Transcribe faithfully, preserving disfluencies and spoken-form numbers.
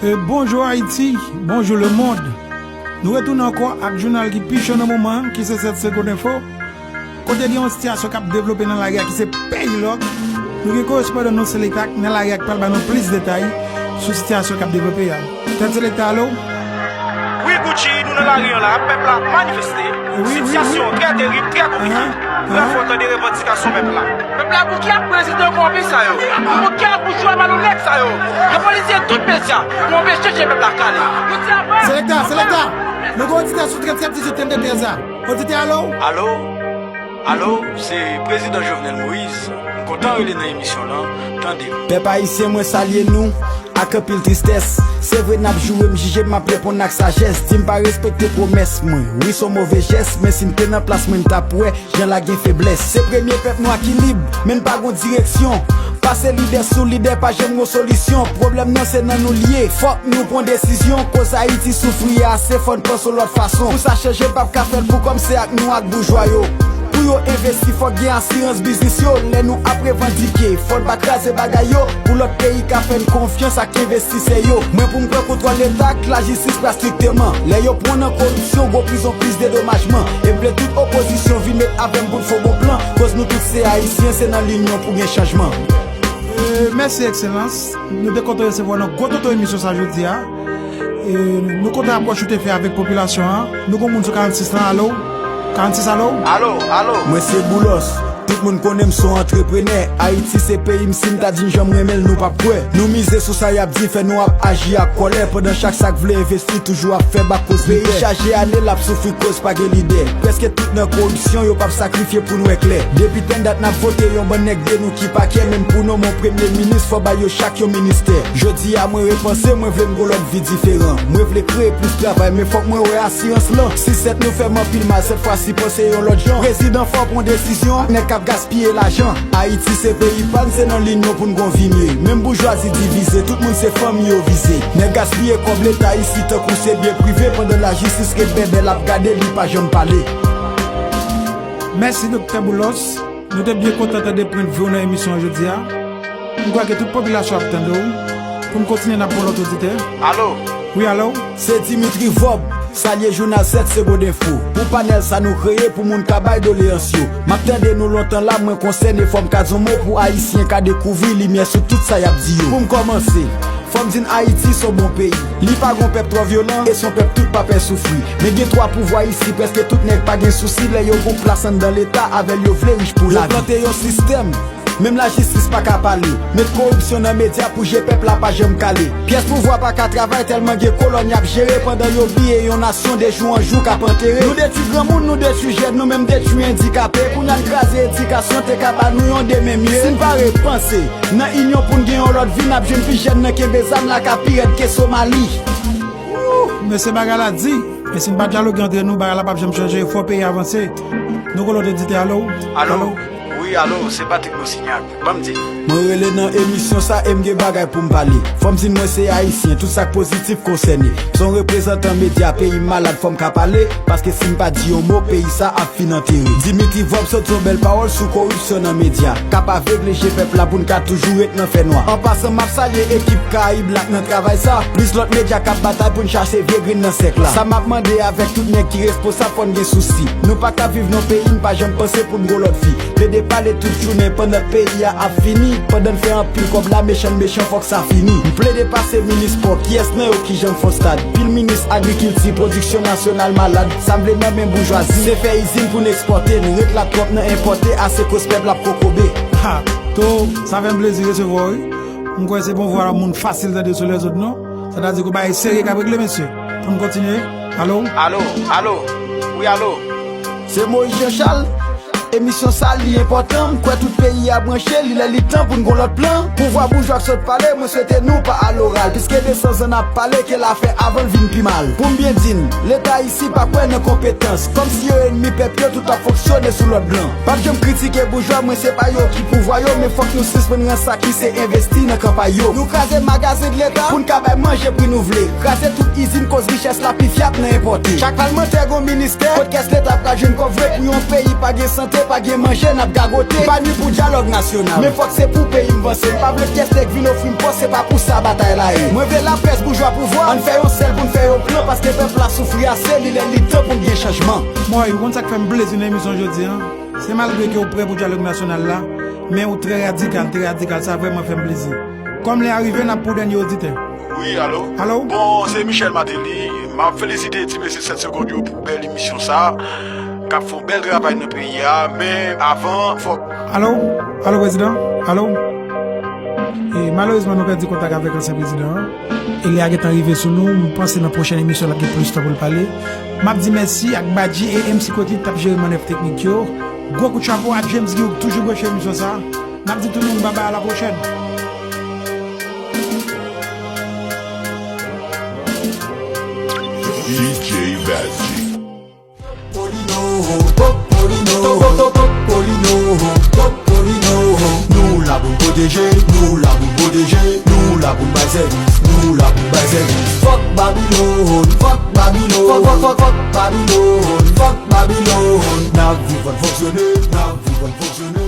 E bonjou Ayiti, bonjou lemonn. Nou retounen ankò ak jounal ki pi cho nan moman an, ki se sèt Segonn Enfo. Kote gen yon sitiyasyon k ap devlope nan lari a ki se peyi lòk. Nou gen korespondan nou Selecta k nan lari a k pral ba nou plis detay sou sitiyasyon k ap devlope a. Tèt Selecta, alo? Wi, Gucci, nou nan lari an la, pèp la ap manifeste. Wi, wi, wi. Sitiyasyon trè terib, trè konplike. Ahan, ahan. Brèf, w tande revandikasyon pèp la. Pèp la bouke ak prezidan kòwonpi sa yo. Bouke ak boujwa malonet sa yo. Yo polize tout medya pou anpeche je pèp la kale. Yo di apre. Selecta, Selecta, nou gen oditè sou tranntsèt dizuit trannde trèz la. Oditè, alo? Alo? Alo, se Prezidan Jovenel Moïse. M kontan rele nan emisyon lan. Tande m. Pèp ayisyen, mwen salye nou ak anpil tristès. Se vre n ap joure m, jije m, m ap reponn ak sajès. Di m pa respekte pwomès mwen. Wi, s on move jès, men si m te nan plas mwen, m t ap wè jan la gen feblès. Se premye pèp nwa ki lib, men n pa gon direksyon. Pase lidè sou lidè, pa janm gon solisyon. Pwoblèm nan se nan nou l ye. Fòk nou pran desizyon. Koz Ayiti soufri ase, fò n panse yon lòt fason. Pou sa chanje, n p ap ka fè l pou kòm, se ak nou ak boujwa yo. Pou yo envesti, fòk gen asirans biznis yo. Lè nou ap revandike, fò n pa kraze bagay yo. Pou lòt peyi ka fè n konfyans ak envestisè yo. Mwen pou m pran kontwòl Leta ak lajistis pral strikteman. Lè yo pran w nan koripsyon, gwo prizon, plis dedomajman. E m vle tout opozisyon vin met avè m pou n fè yon bon plan. Koz nou tout se ayisyen, se nan linyon pou gen chanjman. E, mèsi, Ekselans. Nou te kontan resevwa w nan Gwo Toto emisyon sa jodi a. E, nou kontan apwòch ou te fè avèk popilasyon an. Nou gon moun sou karannsis lan, alo? Karannsis, alo? Alo, alo. Mwen se Boulos. Tout moun konnen m se yon antreprenè. Ayiti se peyi m, si m ta di n jan m renmen l, nou p ap kwè. Nou mize sou sa y ap di, fè nou ap aji ak kòlè. Pandan chak sa k vle envesti toujou ap fè bak koz li pè. Peyi chaje ane l ap soufri koz pa gen lidè. Prèske tout nan koripsyon, yo p ap sakrifye pou n wè klè. Depi tann dat n ap vote yon bann nèg de nou ki pa kè, menm pou nonmen yon premye minis, fò bay yo chak yon ministè. Jodi a mwen repanse, mwen vle m gon lòt vi diferan. Mwen vle kreye plis travay, men fòk mwen wè asirans lan. Si sèt nou fè m anpil mal, sèt fwa si panse yon lòt jan. Prezidan fò pran desizyon ak nèg k ap gaspiye lajan. Ayiti se peyi pa n, se nan linyon pou n gon vi mye. Menm boujwazi divize, tout moun se fanmi yo vize. Nèg gaspiye kòb Leta isi tankou se byen prive, pandan lajistis ret bèbè l ap gade, li pa janm pale. Mèsi, Doktè Boulos. Nou te byen kontan tande pwennvi w nan emisyon an jodi a. M kwè ke tout popilasyon ap tande w. Pou n kontinye, n ap pran lòt oditè. Alo? Wi, alo? Se Dimitri Vòb, salye jounal sèt Segonn Enfo. Pou panèl sa nou kreye pou moun ka bay doleyans yo. M ap tande nou lontan la, mwen konsène, fò m ka di yon mo pou Ayisyen ka dekouvri limyè sou tout sa y ap di yo. Pou m kòmanse, fò m di n Ayiti s on bon peyi. Li pa gon pèp twò vyolan e s on pèp tout pa pè soufri. Men gen twa pouvwa isi, prèske tout nèg pa gen sousi lè yo gon plas anndan Leta, avè l yo vle rich pou lavi. Yo plante yon sistèm, menm lajistis pa ka pale. Met koripsyon nan medya pou je pèp la pa janm kale. Pyès pouvwa pa ka travay tèlman gen kolòn y ap jere, pandan yo bliye yon nasyon de jou an jou k ap antere. Nou detwi granmoun, nou detwi jèn, nou menm detwi andikape. Kounye a n kraze edikasyon te ka ba nou yon demen mye. Si n pa repanse, nan inyon pou n gen yon lòt vi, n ap jwenn pi jèn nan kenbe zam la ka pi rèd ke Somali. Mesye, bagay la di. E si n pa dyaloge antre nou, bagay la p ap janm chanje. Fò peyi a avanse. Nou gon lòt oditè, alo? Alo? Wi, alo, se Patrick Monsignac. Ban m di. Mwen rele nan emisyon sa e m gen bagay pou m pale. Fò m di n mwen se Ayisyen, tout sa k pozitif konsène. S on reprezantan medya, peyi m malad, fò m ka pale. Paske si m pa di yon mo, peyi sa ap fin antere. Dimitri Vòb sot yon bèl pawòl sou koripsyon nan medya k ap avegle je pèp la pou n ka toujou ret nan fènwa. An pasan, m ap salye ekip Karayib la k nan travay sa, plis lòt medya k ap batay pou n chache vye grenn nan sèk la. Sa m ap mande avèk tout nèg ki responsab, fò n gen sousi. Nou pa ka viv nan peyi n pa janm panse pou n gon lòt vi. Plede pale tout jounen pandan peyi a ap fini. Pandan n fè anpil kòb la, mechan n mechan, fòk sa fini. M plede pase minis pò, kiyès nan yo ki janm fè yon stad? Pil minis agrikilti, pwodiksyon nasyonal malad. Sa m vle nan men boujwazi, se fè izin pou n ekspòte. Nou ret la twòp nan enpòte, ase koz pèp la ap kokobe. Ha! To, sa fè m plezi resevwa w, wi. M kwè se bon vwa moun fasil tande sou lèzòt, non? Sètadi ke bagay serye k ap regle, mesye. Pou n kontinye. Alo? Alo, alo. Wi, alo. Se Moïse Jean Charles. Emisyon sa li enpòtan, m kwè tout peyi a branche, li lè li tan pou n gon lòt plan. Pouvwa boujwa k sot pale, mwen swete nou pa aloral. Plis ke de san zan n ap pale, ke l a fè avan l vin pi mal. Pou m byen di n, Leta isi pa kwè nan konpetans. Kòmsi yo ènmi pèp yo, tout ap fonksyone sou lòd blan. P ap janm kritike boujwa, mwen se pa yo ki pouvwa yo, men fòk nou sispann rans sa ki se envesti nan kanpay yo. Nou kraze magazen Leta pou n ka bay manje pri nou vle. Kraze tout izin koz richès la pi fyab nan enpòte. Chak palmantè gon ministè, kot kès Leta pral jwenn kòb vre pou yon peyi pa gen sante? Pa gen manje, n ap gagote. M pa ni pou dyalòg nasyonal, men fòk se pou peyi m vanse. M pa vle pyès nèg vin ofri m pòs, se pa pou sa batay la ye. Mwen vle lapè, boujwa pouvwa. Ann fè yon sèl pou n fè yon plan, paske pèp la soufri ase, li lè li tan pou n gen chanjman. Mòy, ou konn sa k fè m plezi nan emisyon jodi a? Se malgre ke w prè pou dyalòg nasyonal la, men ou trè radikal, trè radikal, sa vrèman fè m plezi. Kòm lè a rive, n ap pou dènye oditè. Wi, alo? Alo? Bon, se Michel Martelly. M ap felisite ti mesye sèt segonn yo pou bèl emisyon sa a, k ap fè yon bèl travay nan peyi a. Men avan, fòk... Alo? Alo, prezidan? Alo? E, malerezman, nou pèdi kontak avèk ansyen prezidan an. E lè a gentan rive sou nou, m panse nan pwochèn emisyon l ap gen plis tan pou l pale. M ap di mèsi ak Badji e M C Kotik t ap jere mannèv teknik yo. Gwo kout chapo ak James Guy ki toujou branche emisyon sa a. N ap di tout moun babay, a la pwochèn. D J Badji. Popolino, Popolino, Popolino, Popolino. Nou la pou n pwoteje, nou la pou n pwoteje, nou la pou n bay sèvis, nou la pou n bay sèvis. Fòk Babilòn, fòk Babilòn, fòk, fòk, fòk, fòk Babilòn, fòk Babilòn. N ap viv pou n fonksyone, n ap viv pou n fonksyone.